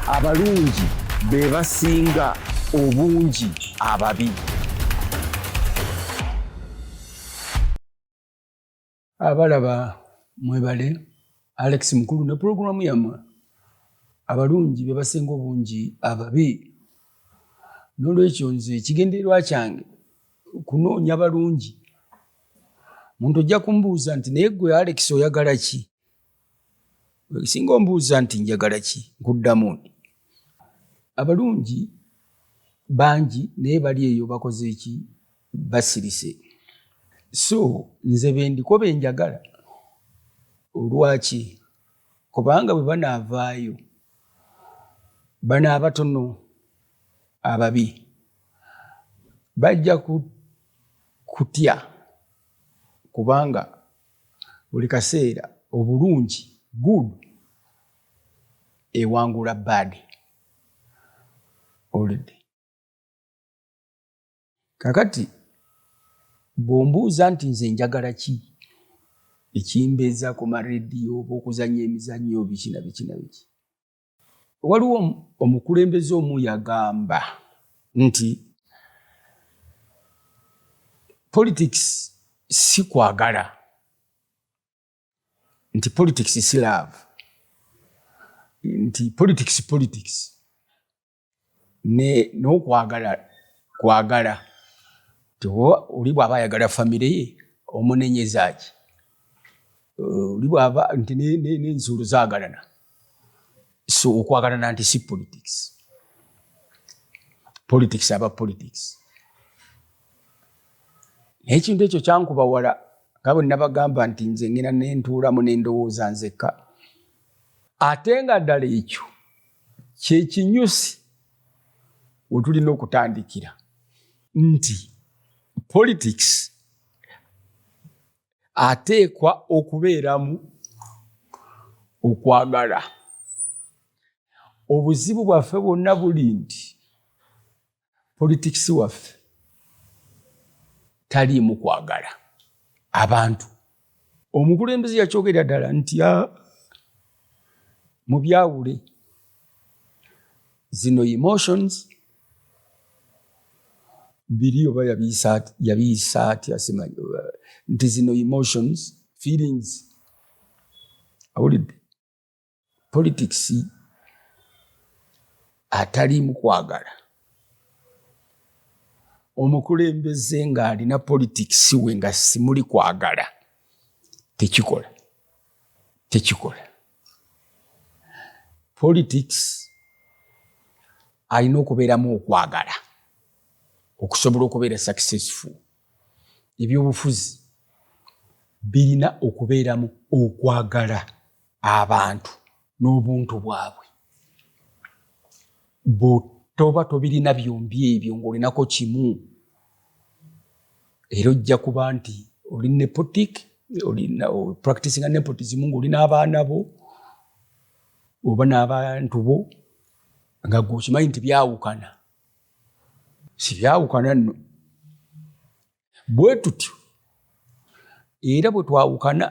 Abalungi be basinga obungi ababi. Abalaba mwebale, Alex Mukulu ne pulogulaamu yammwe Abalungi be basinga obungi ababi. N'olwekyo nze ekigendererwa kyange kunoonya balungi. Muntu ojja kumbuuza nti naye ggwe Alex oyagala ki? Singa ombuuza nti njagala ki, nkuddamu nti abalungi bangi naye bali eyo bakoze ki? Basirise. So nze bendiko be njagala. Olwaki? Kubanga bwe banaavaayo bano abatono ababi bajja kutya kubanga buli kaseera obulungi, good, ewangula bad. Owulidde? Kakati bw'ombuuza nti nze njagala ki ekimbeeza ku marediyo oba okuzannya emizannyo biki na biki na biki, waliwo omukulembeze omu yagamba nti politics si kwagala, nti politics si love, nti politics politics ne n'okwagala kwagala nti oli bw'aba ayagala famire ye omunenyeza ki, oli bw'aba nti n'ensolo zaagalana, so okwagalana nti si politics, politics aba politics. Naye ekintu ekyo kyankuba wala nga bwe nabagamba nti nze ngenda ne ntuulamu ne ndowooza nzekka, ate nga ddala ekyo kye kinyusi we tulina okutandikira nti politics ateekwa okubeeramu okwagala. Obuzibu bwaffe bwonna buli nti politics waffe taliimu kwagala abantu. Omukulembeze yakyogera ddala nti mubyawule zino emotions biri oba yabiyisa atya simanyi nti zino emotions feelings awulidde politics ataliimu kwagala. Omukulembeze ng'alina politics we nga simuli kwagala tekikola, tekikola. Politics alina okubeeramu okwagala okusobola okubeera successful. Ebyobufuzi birina okubeeramu okwagala abantu n'obuntu bwabwe. Bw'otoba tobirina byombi ebyo ng'olinako kimu, era ojja kuba nti oli nepotic, olina practicinga nepotism ng'oli n'abaana bo oba n'abantu bo nga gwe okimanyi nti byawukana. Si byawukana nno. Bwe tutyo era bwe twawukana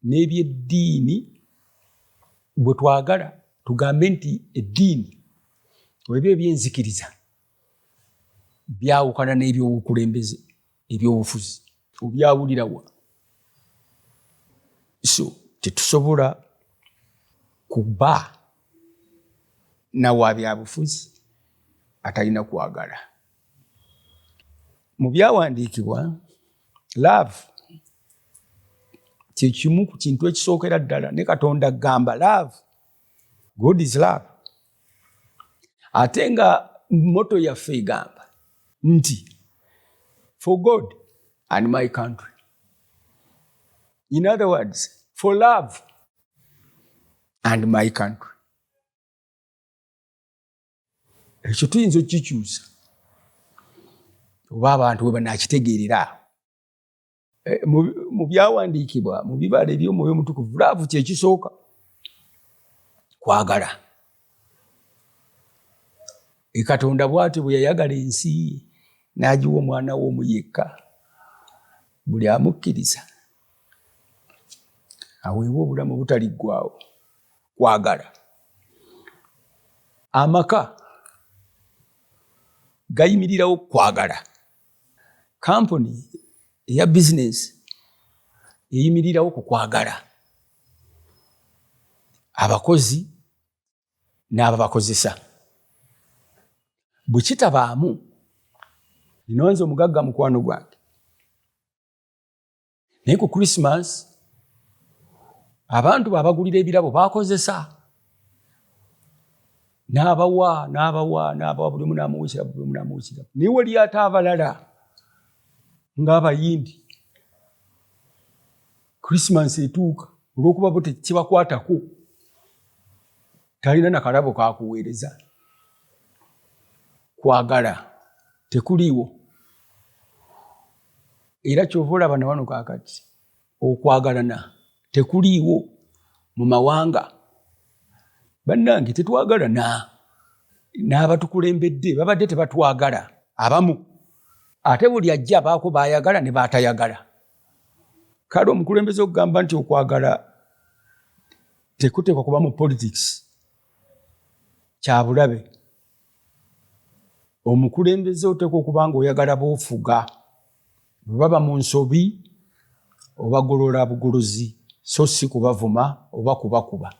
n'ebyeddiini, bwe twagala tugambe nti eddiini oba ebyenzikiriza byawukana n'ebyobukulembeze, ebyobufuzi, obyawulira wa? So tetusobola kuba na wa byabufuzi atalina kwagala. Mu byawandiikibwa, love kye kimu ku kintu ekisookera ddala ne Katonda agamba love, God is love. Ate nga motto yaffe egamba nti for God and my country. In other words, for love and my country. Ekyo tuyinza okukikyusa oba abantu bwe banakitegeerera awo. Mu byawandiikibwa, mu bibala eby'Omwoyo Omutukuvu, laavu kye kisooka, kwagala. Katonda bw'atyo bwe yayagala ensi n'agiwa omwana we omu yekka, buli amukkiriza aweebwe obulamu obutaliggwaawo. Kwagala. Amaka gayimirirawo kwagala. Kampuni eya bizinensi eyimirirawo ku kwagala abakozi n'ababakozesa. Bwe kitabaamu, nina nze omugagga mukwano gwange, naye ku Christmas abantu babagulira ebirabo bakozesa, n'abawa n'abawa n'abawa, buli omu n'amuwa ekirabo, buli omu n'amuwa ekirabo. Naye wali ate abalala ng'Abayindi, Christmas etuuka olw'okuba bo tekibakwatako, talina na kalabo kakuweereza. Kwagala tekuliiwo. Era ky'ova olaba na wano kaakati okwagalana tekuliiwo mu mawanga. Bannange tetwagalana, n'abatukulembedde babadde tebatwagala abamu, ate buli ajja abaako baayagala ne baatayagala. Kale omukulembeze okugamba nti okwagala tekuteekwa kuba mu politics kya bulabe. Omukulembeze oteekwa okuba ng'oyagala b'ofuga, bwe baba mu nsobi obagolola bugolozi, so si kubavuma oba kubakuba.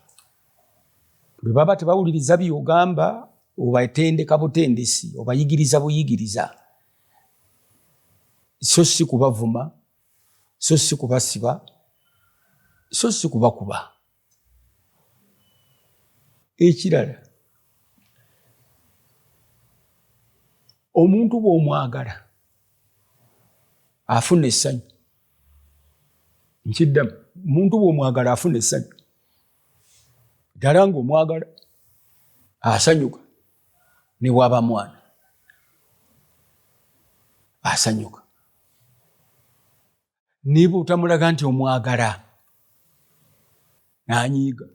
Bwe baba tebawuliriza by'ogamba obatendeka butendesi, obayigiriza buyigiriza, so si kubavuma, so si kubasiba, so si kubakuba. Ekirala, omuntu bw'omwagala afuna essanyu. Nkiddamu, omuntu bw'omwagala afuna essanyu. Ddala ng'omwagala asanyuka, ne bw'aba mwana asanyuka. Naye bw'otamulaga nti omwagala n'anyiiga,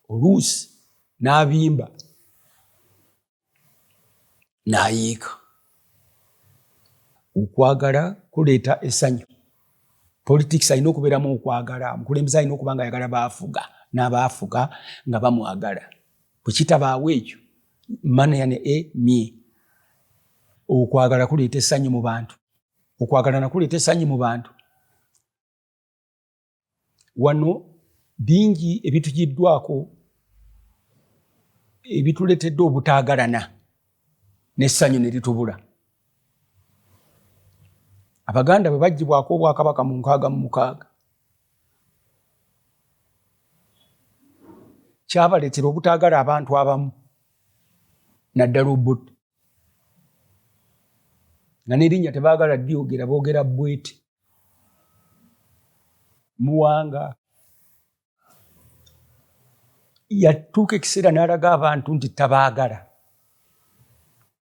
oluusi n'abimba n'ayiika. Okwagala kuleeta essanyu. Politics alina okubeeramu okwagala, omukulembeze alina okuba ng'ayagala b'afuga n'abaafuga nga bamwagala. Bwe kitabaawo ekyo, mana ne e mye. Okwagala kuleeta essanyu mu bantu. Okwagalana kuleeta essanyu mu bantu. Wano bingi ebitugiddwako ebituleetedde obutaagalana n'essanyu ne litubula. Abaganda bwe baggyibwako obwakabaka mu 66, kyabaleetera obutaagala abantu abamu naddala Obote, nga n'erinnya tebaagala lyogera, boogera Bwete, Muwanga. Yatuuka ekiseera n'alaga abantu nti tabaagala.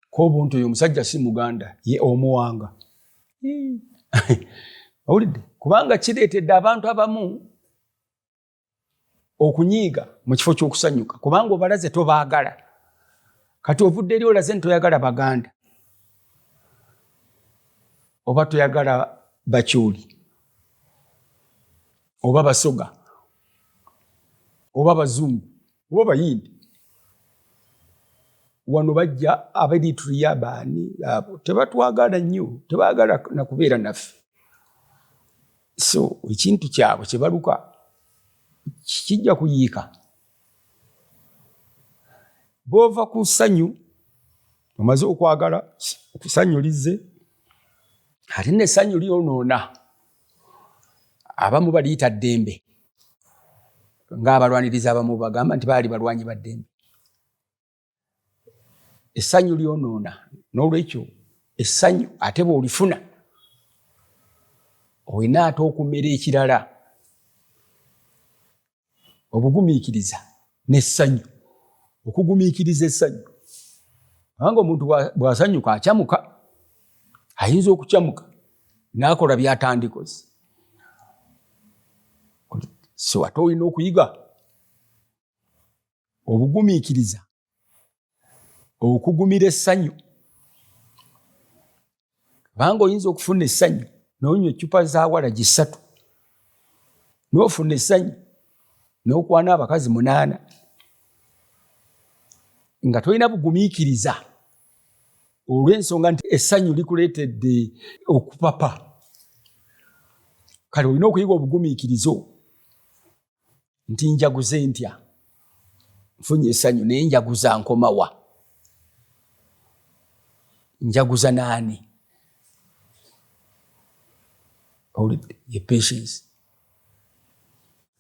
K'obuntu oyo omusajja si Muganda, ye Omuwanga. Owulidde? Kubanga kireetedde abantu abamu okunyiiga mu kifo ky'okusanyuka, kubanga obalaze tobaagala. Kati ovudde eri olaze nti toyagala Baganda oba toyagala Bakyoli oba Basoga oba Bazungu oba Bayindi. Wano bajja Aberitria baani abo tebatwagala nnyo, tebaagala na kubeera naffe. So ekintu kyabwe kye baluka kijja kuyiika. Bw'ova ku ssanyu omaze okwagala, essanyu lizze, ate n'essanyu lyonoona. Abamu baliyita ddembe, ng'abalwanirizi abamu bagamba nti baali balwanyi ba ddembe. Essanyu lyonoona, n'olwekyo essanyu ate bw'olifuna olina ate okumera ekirala, obugumiikiriza n'essanyu. Okugumiikiriza essanyu, kubanga omuntu bw'asanyuka akyamuka, ayinza okukyamuka n'akola by'atandikoze. So ate olina okuyiga obugumiikiriza, okugumira essanyu, kubanga oyinza okufuna essanyu n'onywa eccupa za walagi 3, n'ofuna essanyu n'okwana abakazi 8. Nga tolina bugumiikiriza olw'ensonga nti essanyu likuleetedde okupapa. Kale olina okuyiga obugumiikiriza nti njaguze ntya, nfunye essanyu naye njaguza nkomawa, njaguza naani? Owulidde? Ye patience.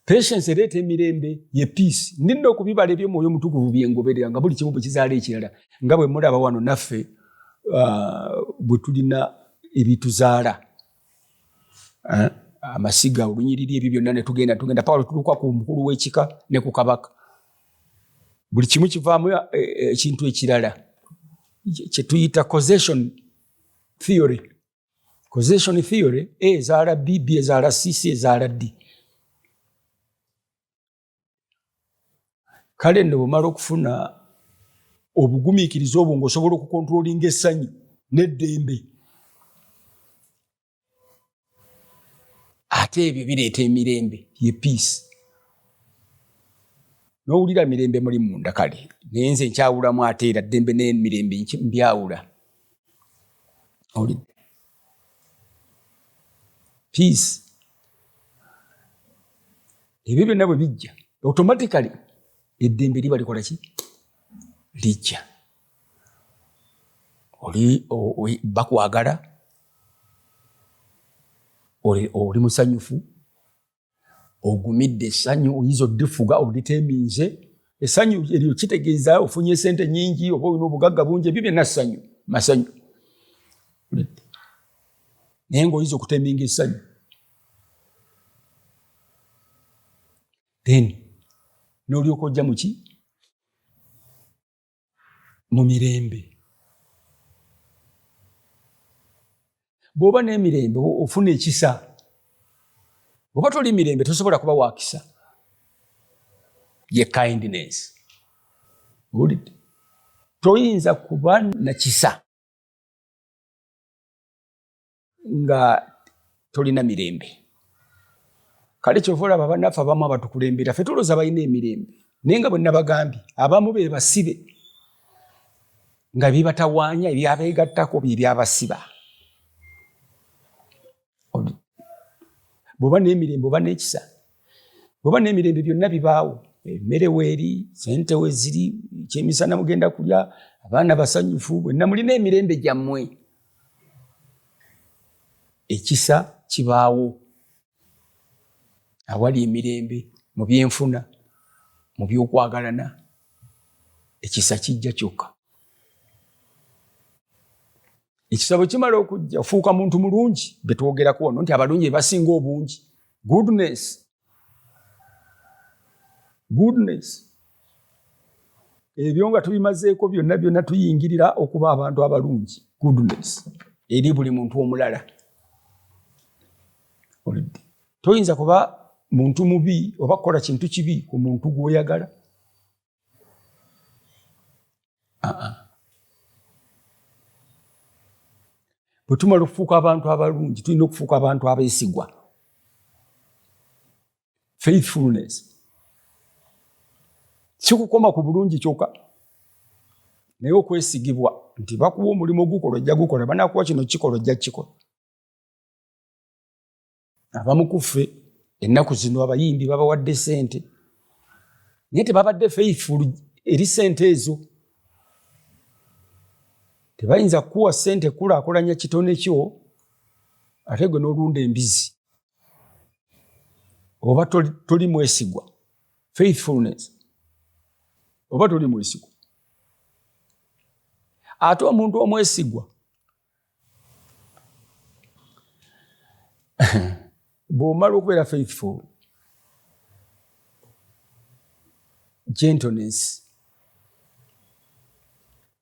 Patience ereeta emirembe, ye peace. Ndi nno ku bibala eby'Omwoyo Omutukuvu bye ngoberera, nga buli kimu bwe kizaala ekirala, nga bwe mulaba wano naffe bwe tulina ebituzaala. Amasiga, olunyiriri, ebyo byonna ne tugenda, tugenda paka lwe tutuuka ku mukulu w'ekika ne ku kabaka. Buli kimu kivaamu ekintu ekirala kye tuyita causation theory. Causation theory, A ezaala B, B ezaala C, C ezaala D. Kale nno bw'omala okufuna obugumiikiriza obwo ng'osobola okukontrolinga essanyu n'eddembe, ate ebyo bireeta emirembe, ye peace. N'owulira mirembe muli munda. Kale naye nze nkyawulamu ate era ddembe n'emirembe mbyawula. Owulidde? Peace. Ebyo byonna bwe bijja automatically eddembe liba likola ki? Lijja. Oli bakwagala, oli musanyufu, ogumidde essanyu, oyinza oddifuga, oliteeminze. Essanyu eryo kitegeeza ofunye sente nyingi oba olina obugagga bungi, ebyo byonna ssanyu, masanyu. Naye ng'oyinza okuteeminga essanyu. Then n'olyoka ojja mu ki? Mu mirembe. Bw'oba n'emirembe ofuna ekisa. Bw'oba toli mirembe tosobola kuba wa kisa. Ye kindness. Owulidde? Toyinza kuba na kisa nga tolina mirembe. Kale kyova olaba bannaffe abamu abatukulembera ffe tulowooza balina emirembe, naye nga bwe nabagambye abamu be basibe nga bibatawaanya, ebyabeegattako bye byabasiba. Bw'oba n'emirembe oba n'ekisa, bw'oba n'emirembe byonna bibaawo, emmere weeri, ssente weeziri, ekyemisana mugenda kulya, abaana basanyufu, bwenna mulina emirembe gyammwe. Ekisa kibaawo awali emirembe mu byenfuna, mu by'okwagalana, ekisa kijja kyokka. Ekisa bwe kimala okujja ofuuka muntu mulungi, bye twogerako wano nti abalungi be basinga obungi. Goodness. Goodness. Ebyo nga tubimazeeko byonna byonna tuyingirira okuba abantu abalungi. Goodness eri buli muntu omulala. Toyinza kuba muntu mubi oba kukola kintu kibi ku muntu gw'oyagala. Bwe tumala okufuuka abantu abalungi tulina okufuuka abantu abeesigwa. Faithfulness. Si kukoma ku bulungi kyokka, naye okwesigibwa nti bakuwa omulimu ogukola ojja gukola, banakuwa kino kikola ojja kukikola. Abamu ku ffe ennaku zino abayimbi babawadde ssente naye tebabadde faithful eri ssente ezo. Tebayinza kukuwa ssente kulaakulanya kitone kyo ate gwe n'olunda embizi. Oba toli mwesigwa. Faithfulness. Oba toli mwesigwa. Ate omuntu omwesigwa bw'omala okubeera faithful, gentleness,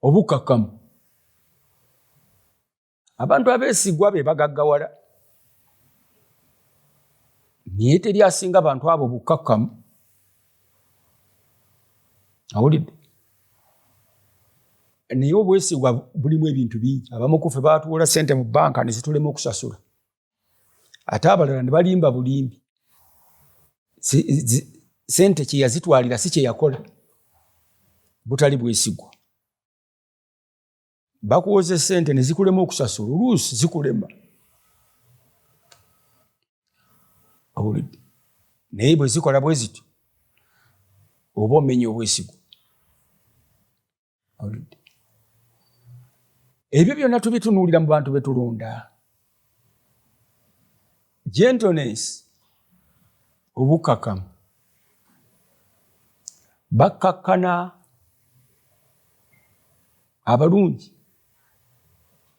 obukkakkamu. Abantu abeesigwa be bagaggawala, naye teri asinga bantu abo bukkakkamu. Awulidde? Naye obwesigwa bulimu ebintu bingi. Abamu ku ffe baatuwola ssente mu bbanka ne zitulema okusasula, ate abalala ne balimba bulimbi. Ssente kye yazitwalira si kye yakola. Butali bwesigwa. Bakuwoza sente ne zikulema okusasula, oluusi zikulema. Owulidde? Naye bwe zikola bwe zityo, oba omenya obwesigwa. Owulidde? Ebyo byonna tubitunuulira mu bantu betulonda. Gentleness, obukkakkamu, bakkakkana, abalungi,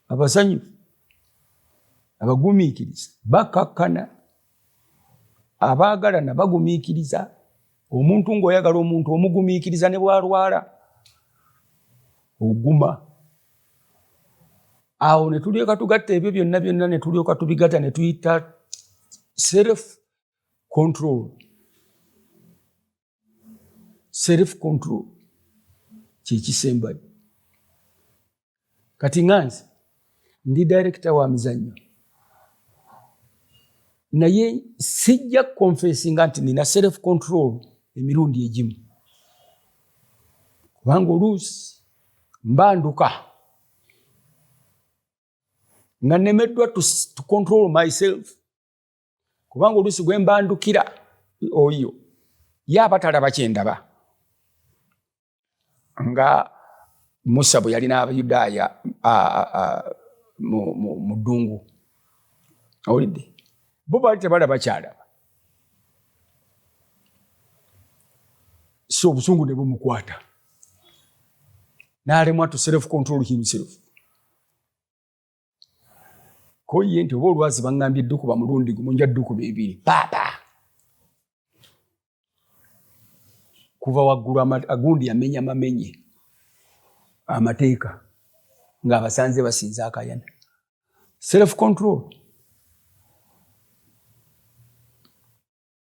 abasanyufu, abagumiikiriza bakkakkana, abaagalana bagumiikiriza. Omuntu ng'oyagala omuntu omugumiikiriza ne bw'alwala, oguma. Awo ne tulyoka tugatta ebyo byonna byonna, ne tulyoka tubigatta ne tuyita self control. Self control kyekisembayo. Kati nga nze ndi director wa mizannyo, naye sijja confessinga nti nina self control emirundi egimu, kubanga oluusi mbanduka nga nemeddwa to control myself, kubanga oluusi gwe mbandukira oyo ye aba talaba kyendaba. Nga Musa bwe yalina Abayudaaya mu ddungu, owulidde? Bo baali tebalaba kyalaba, so obusungu ne bumukwata n'alemwa to self control himself. Ko ye nti oba olwazi baŋŋambye ddukuba mulundi gumu, nja ddukuba ebiri paapa kuva waggulu. Agundi yamenya mamenye amateeka ng'abasanze basinza akayana. Self control,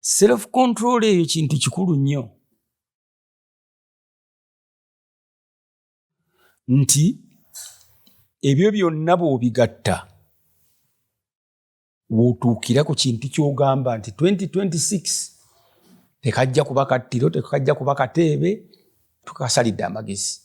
self control eyo kintu kikulu nnyo, nti ebyo byonna bw'obigatta w'otuukira ku kintu ky'ogamba nti 2026 tekajja kuba kattiro, tekajja kuba kateebe, tukasalidde amagezi.